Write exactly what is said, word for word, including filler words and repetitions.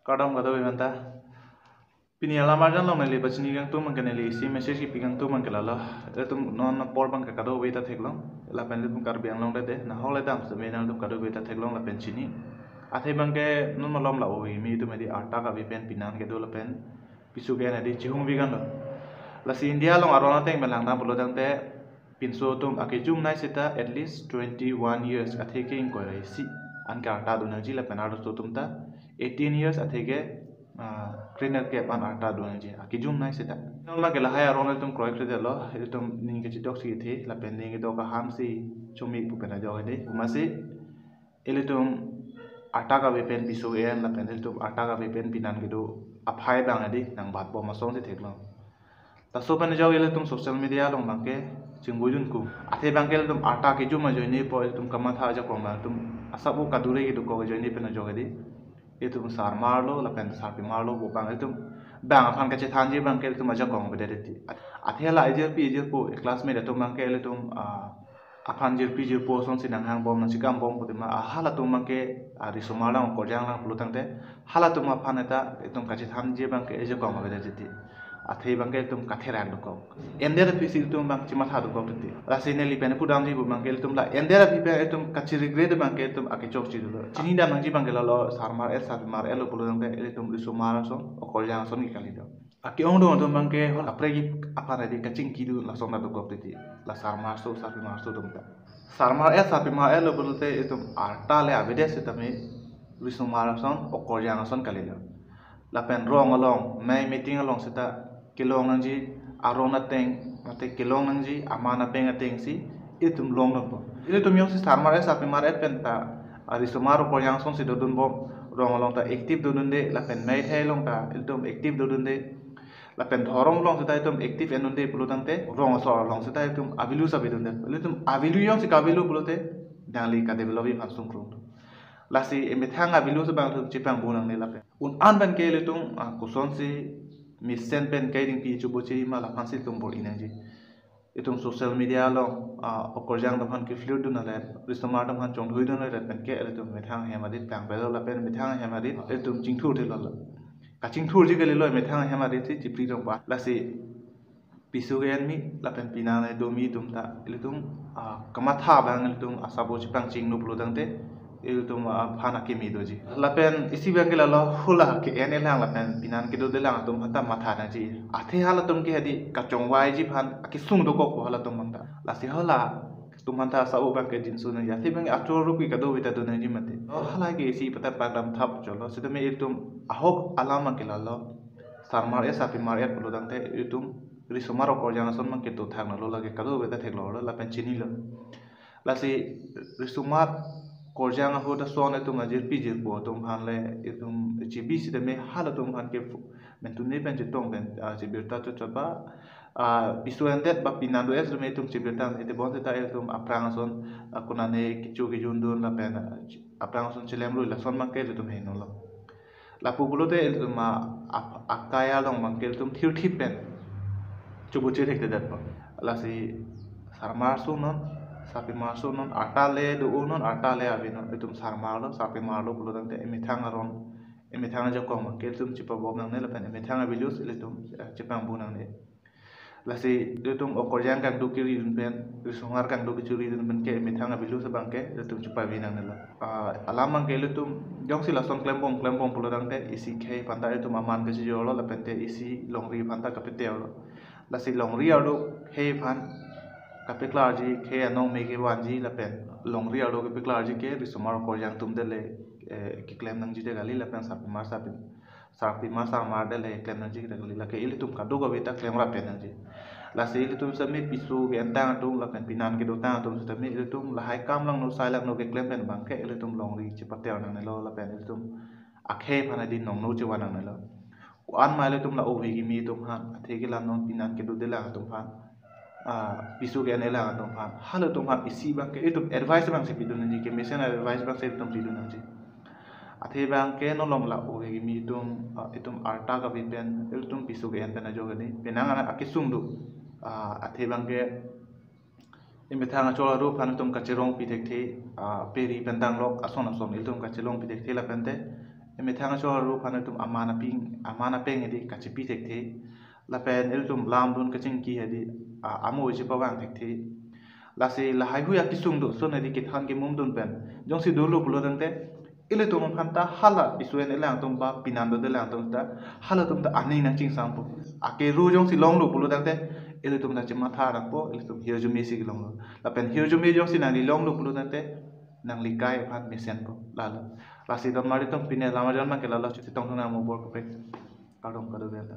Kardom kadokave aphanta. Pini alam arjan along neli pachini kangtung abangke, neli isi message kipi kangtung abangke lalo. Ilitum non apor abangke kadokave ta theklong. Lapen ilitum Karbi Anglong det de, nahok le dam seme nangtum kadokave ta theklong lapen chini. Athe abangke non malom la ove kimi atum hedi arta kave pen pinan kedo lapen piso ke-en hedi chihung bigan lo. Lasi India along aron ateng pen langdam pulo tangte, pinso atum akejumnei seta at least twenty-one years atheke ingkoi ra isi an ke arta do nangji lapen arloso atum ta eighteen years atheke, ah, krenerkep an arta do nangji akejumnei seta. Non abangke lahai aron ilitum kroikre det lo, ilitum ning kachidok si kethe lapen ning kedok ahamsi chumi pu pen ajok hedi. Amatsi ilitum arta kave pen piso en lapen ilitum arta kave pen pinan kedo aphai abang hedi nangbatbom asonsi theklong. Laso pen ajok ilitum social media along abangke chingbuidun ku. Athe abangke ilitum arta kejum ajoine pu ilitum kamatha ajakong abang ilitum asap o kadure kedokok ajoine pen ajok hedi. Ilitum sarmar lo lapen sarpimar lo pu abang ilitum bang aphan kachethanji abangke ilitum ajakong avedet hedi. Athe la ejirpi ejirpo, classmate atum abangke ilitum, ah, aphan jirpi jirpo asonsi nanghangbom nangchekambom putema, ah, halatum abangke, ah, risomar lang okorjang lang pulo tangte, halatum aphan eta ilitum kachethanji abangke ajakong avedet hedi. Athe abangke ilitum katherak dokok. Endet aphi si ilitum abang chematha dokok titi. Lasi neli pen pudamji pu abangke ilitum la endet aphi pen ilitum kachiregret abangke ilitum akechok chidolo. Chinidam nangji abangke lalo, sarmar et sarpimar et lo pulo tangte ilitum risomar ason okorjang ason ke kali do. Ake-ong dong atum abangke hol kaprek aphan hedi kachingki do lason ta dokok titi. La sarmar aso sarpimar aso atum ta. Sarmar et sarpimar et lo pulote itum arta le avedet setame risomar ason okorjang ason kali lo. Lapen rong along, mei meeting along seta kelong nangji, aron ateng mate kelong nangji, aman apeng atengsi itum long nangpo. Ilitum jongsi sarmar et sarpimar et pen ta, ah, risomar okorjang asonsi dodunbom, rong along ta active dodunde, lapen mei thai along ta ilitum active dodunde, lapen dhorom along seta itum active endunde pulo tangte, rong asor along seta itum avalue sa bidunde. Ilitum avalue jongsi kave lo pulote, nangli kadevelop-ji aphan sungkrung. Lasi emethang avalue si abang itum chepangbu nangne lapen un-an pen ke ilitum, ah, kosonsi mesen pen kai dingpi chubo chiri ma laphansi itum bor-i nangji. Itum social media along, ah, okorjang atum aphan ke-flirt dun ale, risomar atum aphan chongdhui dun ale pen ke ilitum methang ahem adit pangpelo lapen methang ahem adit ilitum chingthur thelo lo. Kachingthurji kali lo methang ahem adit si chipri dong pa. Lasi piso ke-en mi lapen pinan kedo mi atum ta ilitum, ah, kamatha abang ilitum asap o chepangchingno pulo tangte ilitum, ah, aphan akeme doji. Lapen isi abangke lalo, hala ke-en-e lang lapen pinan kedodelang atum aphan ta matha nangji. Athe halatum ke hedi kachongvaiji aphan akesung dokokpo halatum abang ta. Lasi halatum aphan ta asap o abangke jinso nangji. Athe abangke achor rupi kadokave ta do nangji mate. O hala ke isi patta pangdam thap cholo. Setame ilitum ahok alam abangke lalo, sarmar et sarpimar et pulo tangte itum risomar okorjang ason abangke dothak nanglo, lake kadokave ta theklonglo lapen chinilo. Lasi risomar okorjang ahut ason itum ajirpi jirpo atum aphan le itum chibi setame halatum aphan ke fu-, mentune pen chetong pen, ah, chibirta chotchot ba, ah, piso endet ba pinan do-et setame itum chibirta, ite bonseta itum aphrang ason, ah, konane kecho kejun dun lapen, ah, aphrang ason chelem rui lason abangke itum henolo. Lapu pulote ilitum a-, ap-, akai along abangke ilitum thirthip pen chubu chirhik te detpo. Lasi sarmar aso non, sarpimar aso non, arta le do-o non, arta le ave non, itum sarmar lo, sarpimar lo pulo tangte emethang aron, emethang ajakong abangke ilitum chepabom nangne lapen emethang avalue si ilitum, eh, chepangbu nangne. Lasi ilitum okorjang kangduk kiri dun pen, risomar kangduk kachiri dun pen ke emethang avalue si abangke ilitum chepave nangnelo. Ah, alam abangke ilitum jongsi lason klembom klembom pulo tangte isi khei aphan ta ilitum aman kachijorlo lapen te isi longri aphan ta kapeteo lo. Lasi longri arlo khei aphan kapeklarji, khei anong me kevanji lapen longri arlo kepeklarji ke risomar okorjang atum det le, eh, keklem nangji det kali lapen sarpimar sarpi sarpimar sarmar det le klem nangji det kali, lake ilitum kadokave ta klem rap pen nangji. Lasi ilitum setame piso ke-entang atum lapen pinan kedotang atum setame ilitum lahai kam langno sai langno keklem pen abangke ilitum longri chepateo nangnelo lapen ilitum akhei aphan hedi nongno chevan nangnelo. Ko-an ma ilitum la ove kimi atum aphan, athe ke la non pinan kedodelang atum aphan, ah, piso ke-en-elang atum aphan, halatum aphan isi abangke itum advice abangsi pidun nangji, kemesen advice abangsi itum pidun nangji. Athe abangke non malom la ove kimi atum, ah, itum arta kave pen ilitum piso ke-en pen ajok hedi penang an akesung do. Ah, athe abangke emethang achor aru aphan itum kachelongpi thekthe, ah, peri pen danglok ason ason ilitum kachelongpi thekthe lapen te Emethang aso aru aphan itum aman apeng, aman apeng hedi kachipi thekthe. Lapen ilitum lamdun kachingki hedi, a, amo isi pavang thekthe. Lasi lahai hui akisung do ason hedi kethan kemumdun pen jongsi dolo pulo tangte, ilitum aphan ta hala isuan elangtum ba pinan dode langtum ta halatum ta aning nangchingsangpo. Akeru jongsi longlo pulo tangte, ilitum ta chematha nangpo, ilitum hirjume si longlo. Lapen hirjume jongsi nangli longlo pulo tangte, nangli kai aphan mesenpo. Lalo. Lasi don mari atum, pine alam arjan abangke lalo, chotong thunang mo bor kaprek. Kardom kadokave ta.